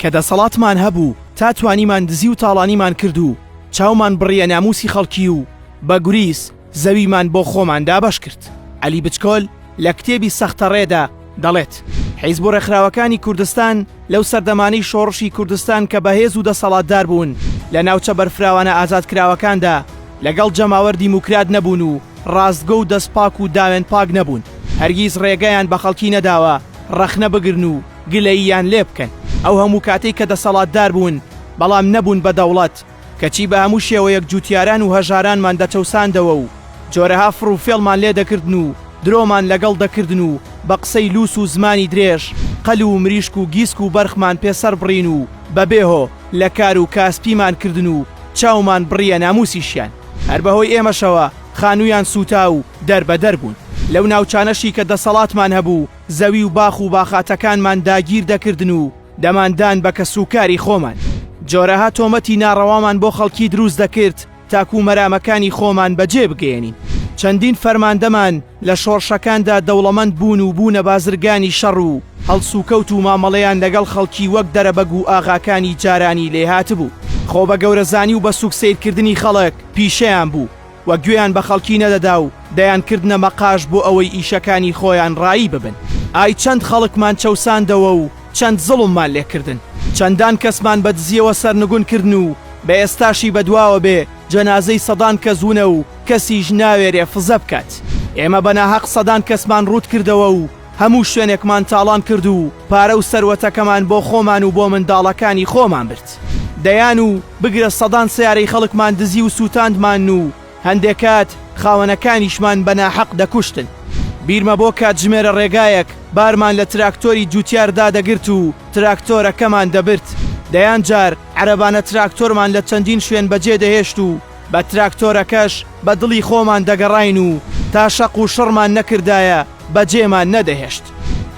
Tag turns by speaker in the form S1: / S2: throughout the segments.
S1: کە دەسەڵاتمان هەبوو تا توانیمان دزی و تاڵانیمان کرد و چاومان بڕیە ناموسی خەڵکی و بە گوریس زەویمان بۆ خۆمان دابەش کرد. عەلی بچکۆل لە کتێبی سەختەڕێدا دەڵێت، حیزب و ڕێکخراوەکانی کوردستان لەو سەردەمانەی شۆڕشی کوردستان کە بەهێز و دەسەڵاتدار بوون لە ناوچە بەرفراوانە ئازادکراوەکاندا لەگەڵ جەماوەر دیموکرات نەبوون و ڕاستگۆ و دەستپاک و داوێنپاک نەبوون، هەرگیز ڕێگەیان بە خەڵکی نەداوە ڕەخنە بگرن و گلەییان لێ بکەن. ئەو هەموو کاتەی کە دەسەڵاتدار بوون بەڵام نەبوون بە دەوڵەت، کەچی بە هەموو شێوەیەک جووتیاران و هەژارانمان دەچەوساندەوە و جۆرەها فڕ و فێڵمان لێ دەکردن و درۆمان لەگەڵ دەکردن و بە قسەی لووس و زمانی درێژ قەل و مریشک و گیسک و بەرخمان پێ سەربڕین و بە بێ هۆ لە کار و کاسپیمان کردن و چاومان بڕیە نامووسیشیان. هەر بە هۆی ئێمەشەوە خانوویان سووتا و دەربەدەر بوون. لەو ناوچانەشی کە دەسەڵاتمان هەبوو زەوی و باخ و باخاتەکانمان داگیر دەکردن و دەماندان بە کەسوکاری خۆمان. جۆرەها تۆمەتی ناڕەوامان بۆ خەڵکی دروست دەکرد تاکو مەرامەکانی خۆمان بەجێ بگەیەنین. چەندین فەرماندەمان لە شۆڕشەکاندا دەوڵەمەند بوون و بوونە بازرگانی شەڕ و هەڵسوکەوت و مامەڵەیان لەگەڵ خەڵکی وەک دەرەبەگ و ئاغاکانی جارانی لێهاتبوو. خۆ بە گەورەزانی و بە سوک سەیرکردنی خەڵک پیشەیان بوو. و گوێیان بە خەڵکی نەدەدا و دەیانکردنە مەقاش بۆ ئەوەی ئیشەکانی خۆیان ڕایی ببن. ئای چەند خەڵکمان چەوساندەوە و چەند زوڵممان لێ کردن. چەندان کەسمان بە دزیەوە سەرنگون کردن و بە ئێستاشی بەدواوە بێ جەنازەی سەدان کەس ونە و کەسیش ناوێرێ فزە بکات. ئێمە بە ناهەق سەدان کەسمان ڕووت کردەوە و هەموو شوێنێکمان تاڵان کرد و پارە و سەروەتەکەمان بۆ خۆمان و بۆ منداڵەکانی خۆمان برد. دەیان و بگرە سەدان سەیارەی خەڵکمان دزی و سووتاندمان و هەندێ کات خاوەنەکانیشمان بە ناحەق دەکوشتن. بیرمە بۆ کاتژمێرە ڕێگایەک بارمان لە تراکتۆری جووتیار دادەگرت و تراکتۆرەکەمان دەبرد. دەیان جار عەرەبانە تراکتۆرمان لە چەندین شوێن بەجێ دەهێشت و بە تراکتۆرەکەش بە دڵی خۆمان دەگەڕاین و تا شەق و شڕمان نەکردایە بەجێمان نەدەهێشت.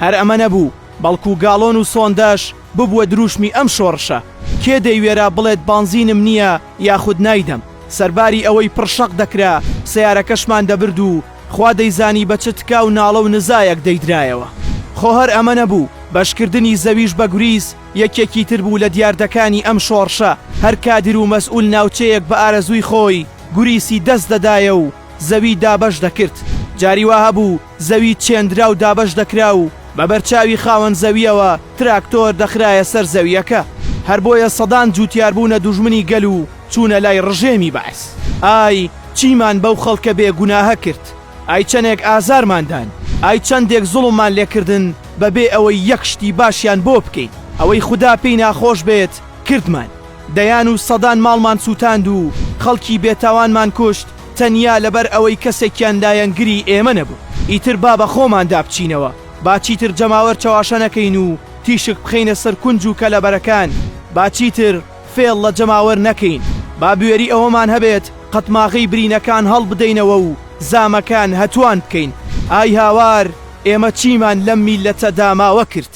S1: هەر ئەمە نەبوو، بەڵکو گاڵۆن و سۆندەش ببووە دروشمی ئەم شۆڕشە. کێ دەیوێرا بڵێت بانزینم نییە یاخود نایدەم؟ سەرباری ئەوەی پڕ شەق دەکرا، سەیارەکەشمان دەبرد و خوا دەیزانی بە چ تکا و ناڵە و نزایەک دەیدرایەوە. خۆ هەر ئەمە نەبوو، بەشکردنی زەویش بە گوریس یەکێکی تر بوو لە دیاردەکانی ئەم شۆڕشە. هەر کادر و مەسئول ناوچەیەک بە ئارەزووی خۆی گوریسی دەست دەدایە و زەوی دابەش دەکرد. جاری وا هەبوو زەوی چێندراو دابەش دەکرا و بە بەرچاوی خاوەن زەوییەوە تراکتۆر دەخرایە سەر زەوییەکە. هەر بۆیە سەدان جووتیار بوونە دوژمنی گەل و چوونە لای ڕژێمی بەعس. ئای چیمان بەو خەڵکە بێ گوناهە کرد؟ ئای چەنێک ئازارمان دان؟ ئای چەندێک زوڵممان لێ کردن بە بێ ئەوەی یەک شتی باشیان بۆ بکەین؟ ئەوەی خودا پێی ناخۆش بێت کردمان. دەیان و سەدان ماڵمان سووتاند و خەڵکی بێتاوانمان کوشت تەنیا لەبەر ئەوەی کەسێکیان لایەنگری ئێمە نەبوو. ئیتر با بە خۆماندا بچینەوە، با چیتر جەماوەر چەواشە نەکەین و تیشک بخەینە سەر کونج و کەلەبەرەکان، با چیتر فێڵ لە جەماوەر نەکەین، با بوێری ئەوەمان هەبێت قەتماغەی برینەکان هەڵبدەینەوە و زامەکان هەتوان بکەین. ئای هاوار ئێمە چیمان لەم میللەتە داماوە کرد؟